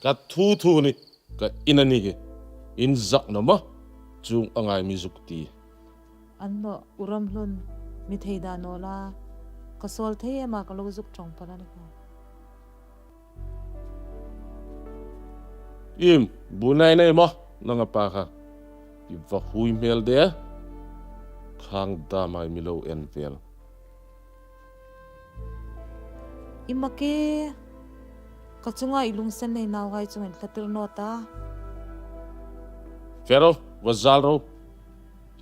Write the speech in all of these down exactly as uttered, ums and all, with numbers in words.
Ta thu thu ni, ka in a ni hi. In zak naw maw, chuong a ngai mi zuk ti. An naw, U Ramhlun, mi thei dan naw la. Ka sawl thei em a, ka lo zuk ṭawng pal a ni kha. Iem, bu nei nei maw, nang a pa kha. I va hui hmel de. Khang dam ei mi lo en vel. I mak e, ka chunga i lunginsen nei nauhai chungah inthlatir naw ta. Fe ro, va zal ro.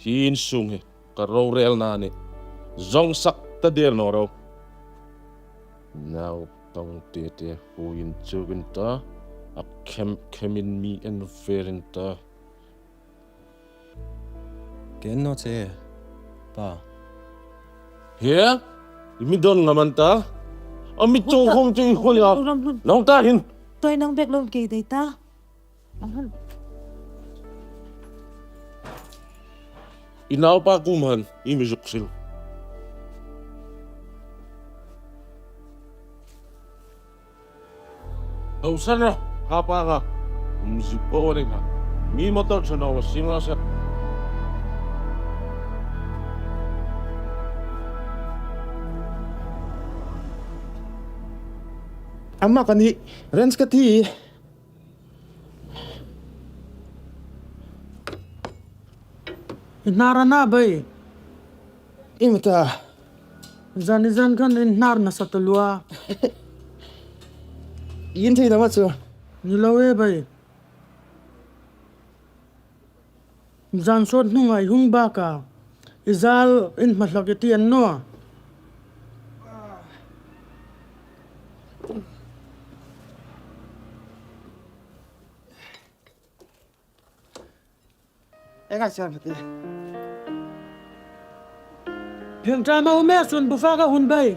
Hi insung hi ka rorelna a nih. Zawngsak ta der naw ro. Naupang te te huiin chukin ta, a khem khemin mi en verin ta. Ken naw che, pa. He? I mi don ngam an ta? A mi chawng khom chu i khoi a. U Ramhlun. Nawng ta hin. Tuhin nang bek lo kei dei ta. Ahan. I naupa kuom hin, i mi zuk hril. Hausa na, kha pa kha. Um, zuk po ni kha. Mi motor chana wa sing la sa. Ama kani, rent ka ti. Inhnar a na bei. Iem ta? Zani zan khan inhnar nasa ta lua. In thei dam a chu. Ni lo e bei. Zan sawt hnunga i hung bak a. I zal in hma hlak i ti a ni naw. Eng a siam ti. Heng ṭha ma um e, sun bu fa ka hun bei.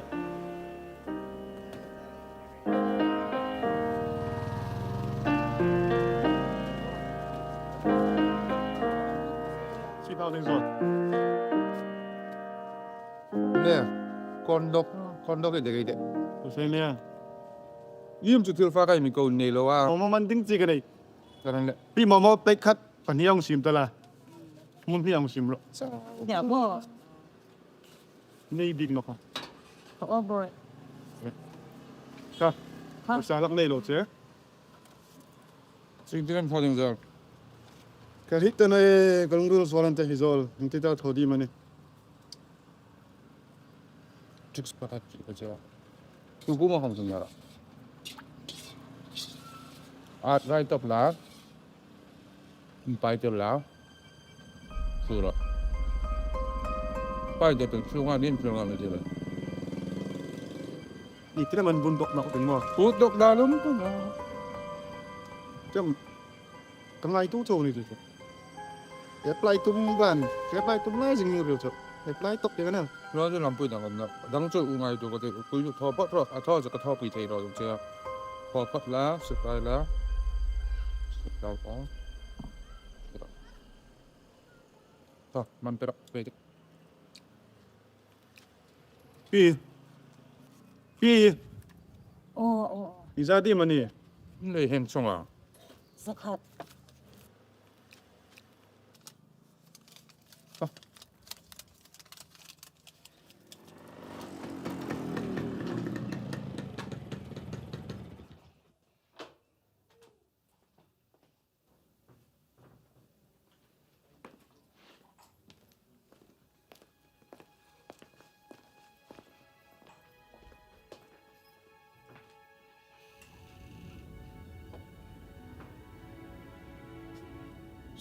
Sweet housing zone. Nè, kondok, kondok i dek i dek. Ko sei nè. Iem chu thil fa ka mi ko nei lo a. Momo man ding chi ka nei. Ka ran le. Pi momo pek khat, pahni hung siem ta la. Mun hi hung siem ro. Nè bo. Nei bik naw kha. Ka o boi. Ka. Ka. Sa lak nei lo che. Sing tiran kha ding zar. Ka hit ta nei, ka lungril swalan ta hi zol. Hing ti ta tho di mani. Chicks pakat chi ka che. Tu bu ma kham sun yara. At rai top la. Pai te la. Sura. Pai te pen chunga nin chunga mi te la. Ni tira man bun dok na ko mo. Bu dok da lum ko na. Cham. Ka ngai tu chau ni tu. Apply tum ban. Apply tum lai zing ni ril chau. Apply tok te ka na. Lo chu lampui dang na. Dang chu u ngai tu ka te. Pui chu thaw pat ro. A thaw chu ka thaw pui thei ro chu. Thaw pat la, supply la. Supply pa. Thaw, man pera, pera. Pi. Pi. O, o, o. Iza di mani. Nei hen chunga. Zakhat.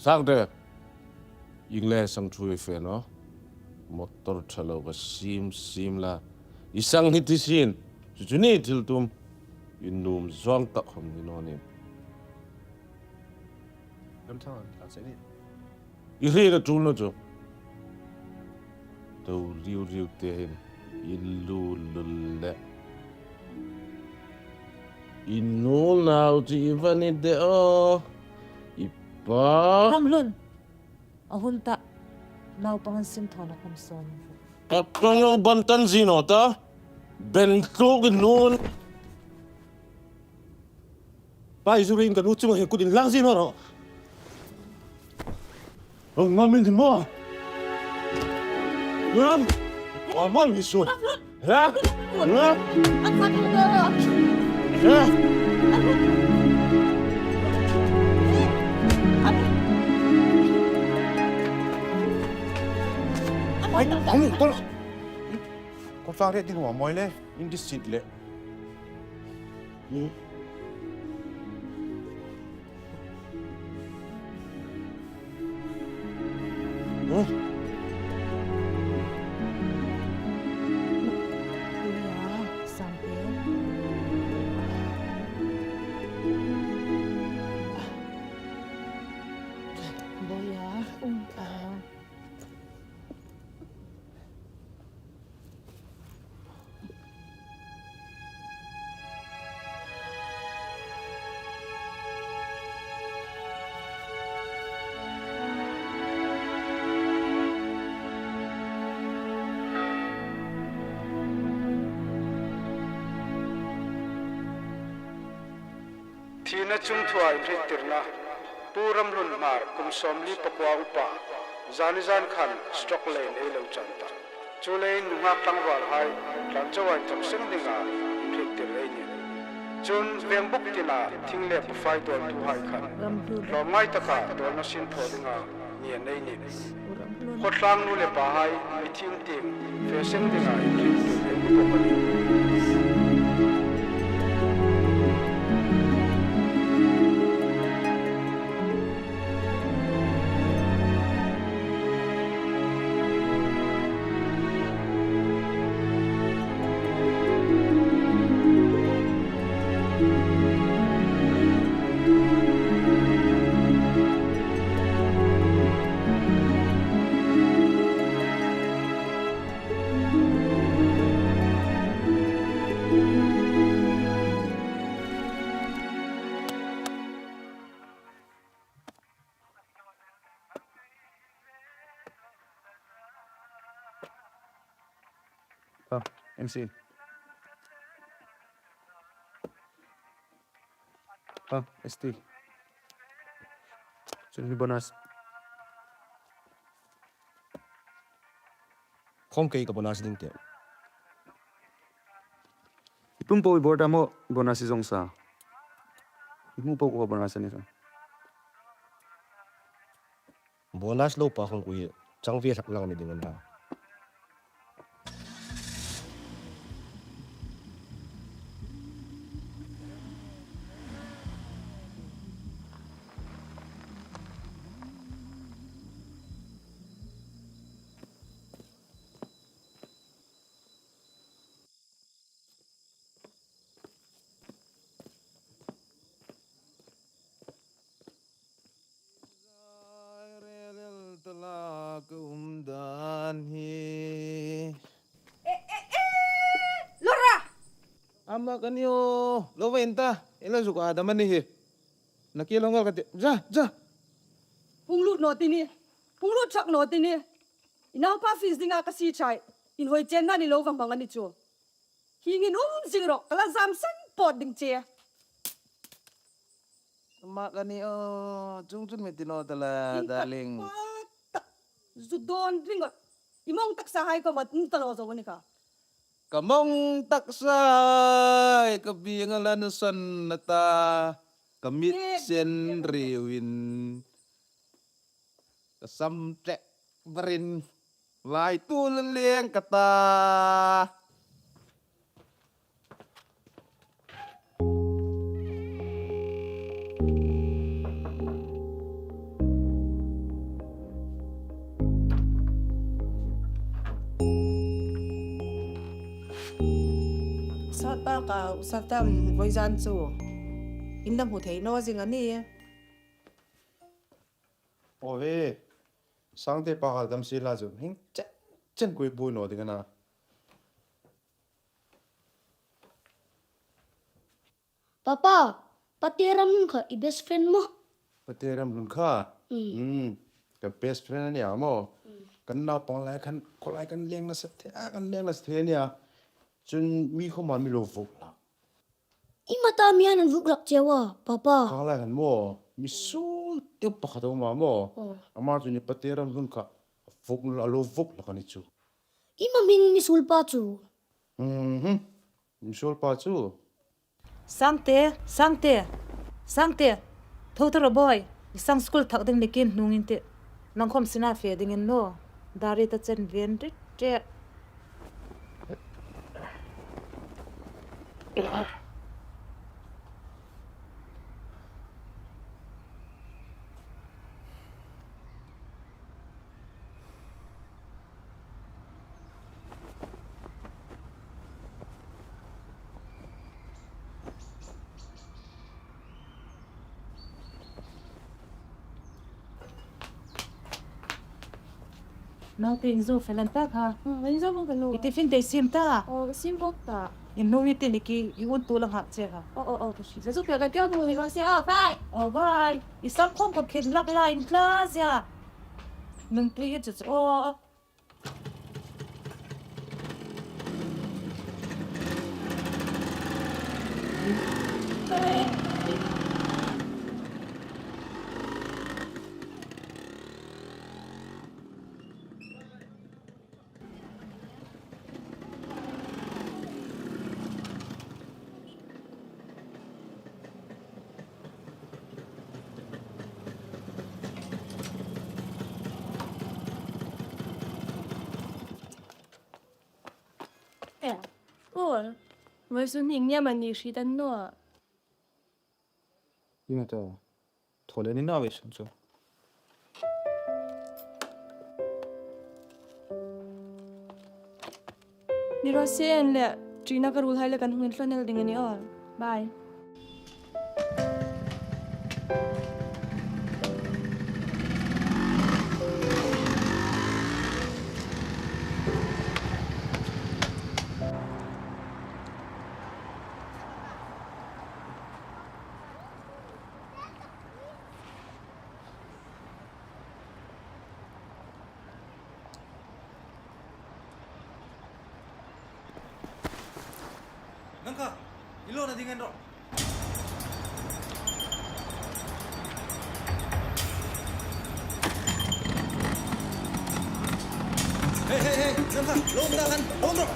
Sangte, inglêng sang ṭhuoi fe naw. Motor ṭha lo ka siem siem la. I sang hi ti sien. Chu chu ni thil tum. I nuom zawng tak khom ni naw ni. Kan thang an thla se ni. I hriet a tul naw chu. To riu riu te hin i lu lu le. I nu nau chi i va ni de o. I pa. Ramhlun. A hun ta. Naupang an sin thaw na khom sawn. Ka kang yo ban tan zi naw ta. Ben tluk i nun. Pa i zu rin ka nu chunga hi kut inlang zing naw ro. Ong ngam in ti maw. Ngam. Ong ngam in su. Ha? Ha? Ha? Ha? Ai, ai, tol. Ko fang re ding wa moi le, in this seat le. Hmm. Hmm. Boya, sampe. Boya. Um. Ah. Thina chungthua inhriettirna. Pu Ramhlun Hmar, kum sawmli pakua upa, zanizan khan stroke leiin ei lo chan ta. Chuleiin nunghak tlangvalhai tlan chauin chang seng dinga inhriettir ei nih. Chun vengbuk tina thing le pafai dawltuhai khan hlawm ngai taka dawlna sin thaw dinga ngen ei nih. Khawtlang nu le pahai, mi thim tieng, fe seng dinga inhriettir ei ni bawk a nih. Ah, M C. Ah, S T. Chun hi bonus. Khawm kei ka bonus ding te. I pum po i bor ta maw bonus i zong sa. I hmu po ko bonus a ni sa. Bonus lo pa khawm ko hi chang ve hlak lang ni ding a na. Rel tala ka um dan hi. E, e, e! Lora! Ama ka ni o, lo va en ta, i la zuk a dam a ni hi. Na ki lo ngal ka ti, za, za. Hung lut naw ti ni, hung lut chuong naw ti ni. I naupa fees dinga ka sie chai, inhawi chenna ni lo va hmang a ni chu. Hieng hin um zing rawh, ka la zam san pawt ding che. Ama ka ni o, chuong chun mi ti naw ta la, darling. Zu dawn ringawt. I mawng taksa hai ka mat ta lo zo ni ka. Ka mawng taksa hai ka bieng a la nusan na ta, ka mit sen riewin. Ka sam tlek barin lai tu leng ka ta. Sat pa ka, sat tam, vawizan chu. In la hmu thei naw zing a ni. Aw he, Sangte pa kha dam si la chu, hieng chen chen ko buoi naw ding a na. Papa, Pate Ramhlun kha i best friend maw? Pate Ramhlun kha? Mm. Mm, ka best friend a nia maw? Mm. Kan naupang lai khan, khaw lai kan leng nasa thei, a kan leng nasa thei a nia. Chun mi khawma mi lo vawk la. Ieng am a ta mi an vuk hlak cheu a, Papa? Khang lai khan maw, mi suol deu pakhat a um a maw. Oh. Ama chu ni pate ram hun kha vuk, a lo vuk hlak a ni chu. Ieng am a hming mi suol pa chu? Mhm. Mi suol pa chu. Sangte, Sangte, Sangte. Tho ta rawh boi. I sang school thak ding ni kin hnung in tih. Nang khom sina fe ding in lo. Dari ta chen ven rit rit. Naute, in zo fel an ta kha. Hmm, in zo bawk ka nu. I tiffin dei siem ta. Oh, ka siem bawk ta. In nu ni te ni ki, i un tu lang hak che kha. Oh, oh, oh, ka hre. Zo fel ka keu bu ni ka se, oh, bye. Oh, bye. I sam khom ka khin lak la in tla zia. Nang tu hi chu chu. Oh. Eh, Paul, vawisun hin nge am a ni hriet a ni naw? Ieng am a ta? Thaw le ni naw vawisun chu. Ni raw se, an le, ṭina ka ruolhai le kan hung inthlawn el ding a ni aw. Bye. Nang kha, i lawmna ding en rawh. Hei, hei, hei, nang kha, lawm ta khan, lawm rawh.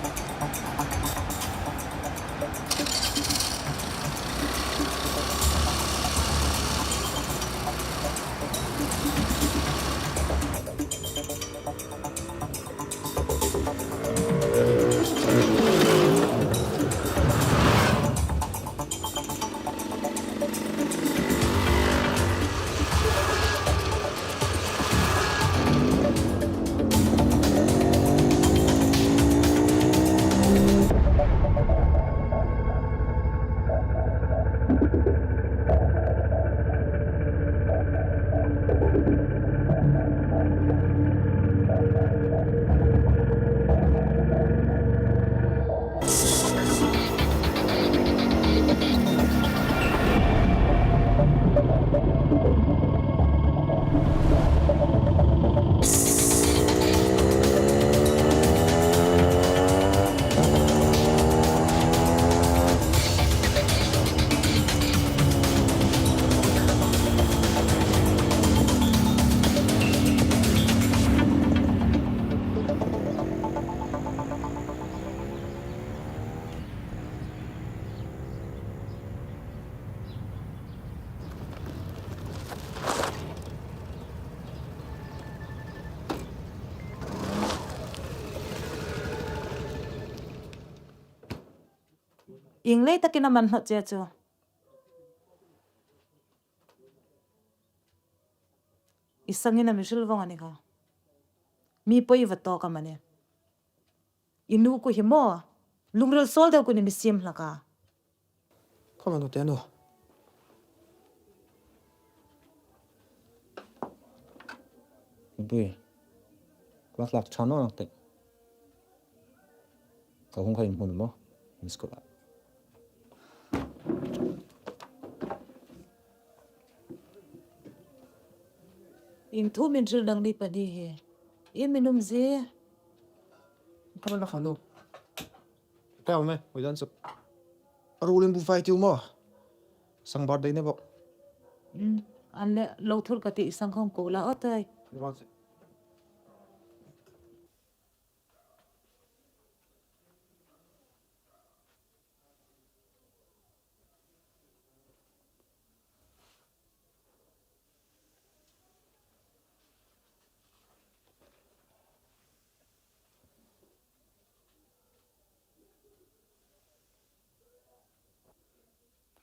Ieng lei takin am a hnawt che chu. I sangin a mi hril vong a ni kha. Mi poi va tawk am a ni. I nu ku hi maw, lungril sawl deu ku ni mi siem hlak a. Khawm a nu te nu. Bui. Class lak ṭha naw te. Ka hung kha in hmun maw? In school a. Ieng thu min hril nangni pahni hi. Iem min um zie? Ka la kha nu. Ka um e, we don't suk. A ruolin bu fai tiu maw. Sang birthday ni bok. Mm, an le lo thur ka ti sang khom ko la o tai.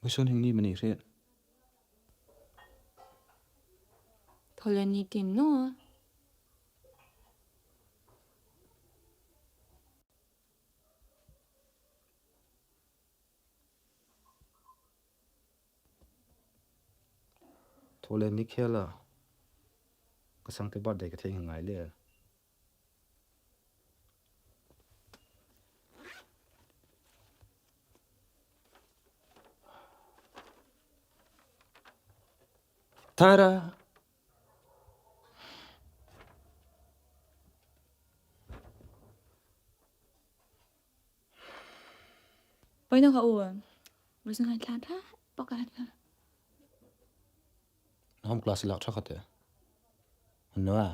Musun hing ni mani hre. Thole ni tin no. Thole ni khela. Ka sangte birthday ka thei ngai le. Tara. Poi no ka u. Musun ngai tlan tha. Pok ka tha. Home class la tha ka te. No a.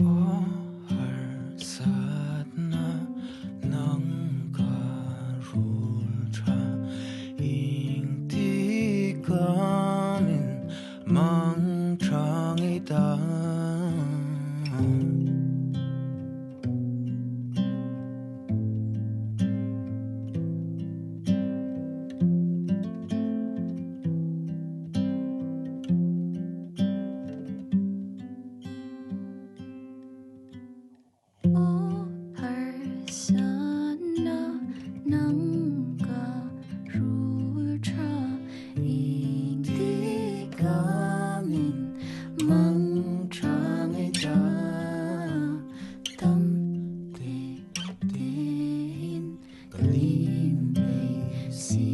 Aw harsatna nang ka ruol ṭha, iengtik am in mang ṭha ngei ta. Aw harsatna nang ka ruol ṭha, iengtik am in mang ṭha ngei ta. Tam te tein ka lien pei si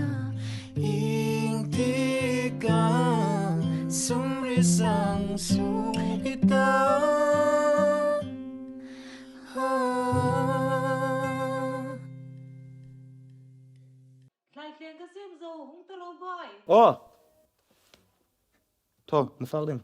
a, iengtik am sumri sang suk i ta. Ha. Thlaithleng ka siem zo, hung ta ro bai. Aw. Thaw, mi fak ding.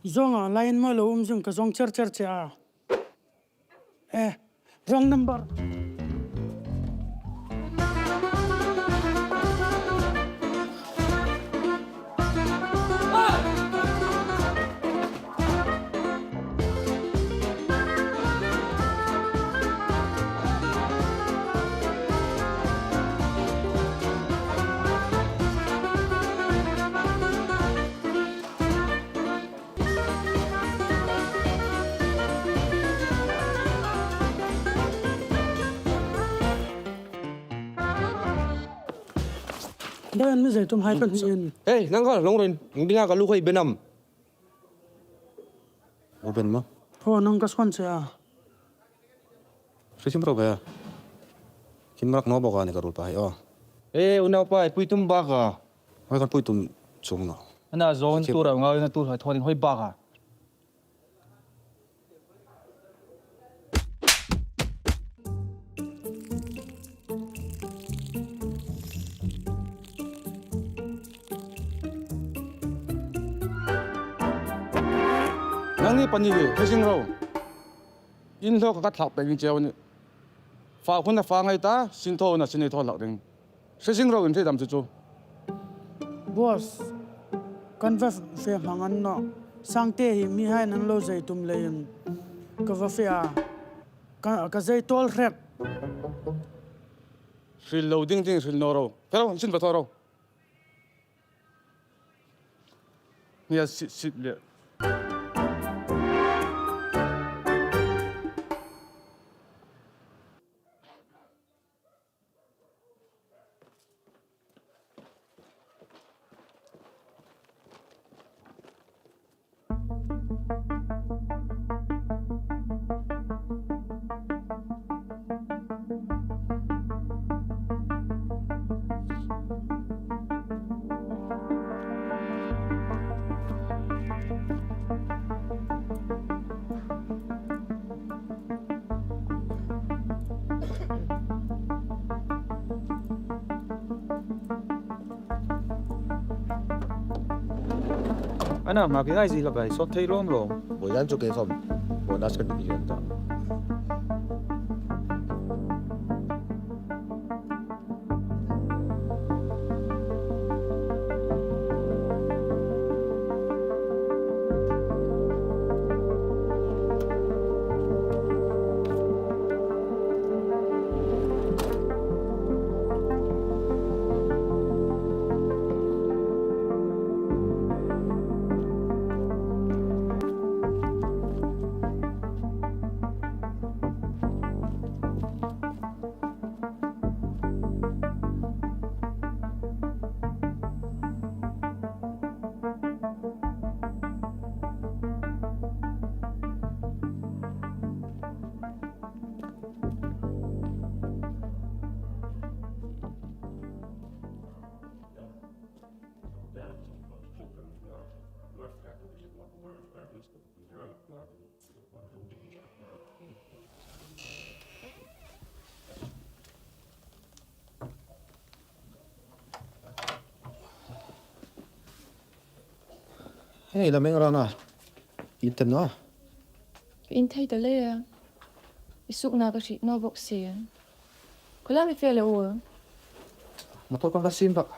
Zawng a line maw lo um zing ka zawng cher cher che a. Eh, wrong number. Dawn mi zai tum hai kan sien. Hey, nang kha long rin, ing dinga ka lu khai benam. Open ma. Ho nang ka son cha. Hrisim ro ba. Kin marak no boka ni ka rul pa hai o. Eh, unau pa, pui tum baka. Hoi kan pui tum chung no. Ana zong tu ra ngau na tu hai thon hoi baka. Nangni pahni hi, hre zing ro. In hlawk ka thlak pek ding cheu ni. Fa hun a fa ngai ta, sin thaw hun a sin ei thaw hlak ding. Hre zing ro in hre dam chu chu. Boss, kan va fe hmang an naw. Sangte hi mihaiin an lo zei tum leiin ka va fe a. Ka, ka zei tawl hrek. Hril lo ding ding hril naw ro. Fe ro, an sin va thaw ro. Nia sit sit le. Ana, ma ki ngai zi la bai, sawt thei lawm lawm. Buoi dan chu kei khawm bonus kan ti ṭan ta. Hei, la meng rana. In thei naw. In thei ta le. I sukna ka hriet naw bok si. Khuo la mi fe le u. Motor kan ka sim bak.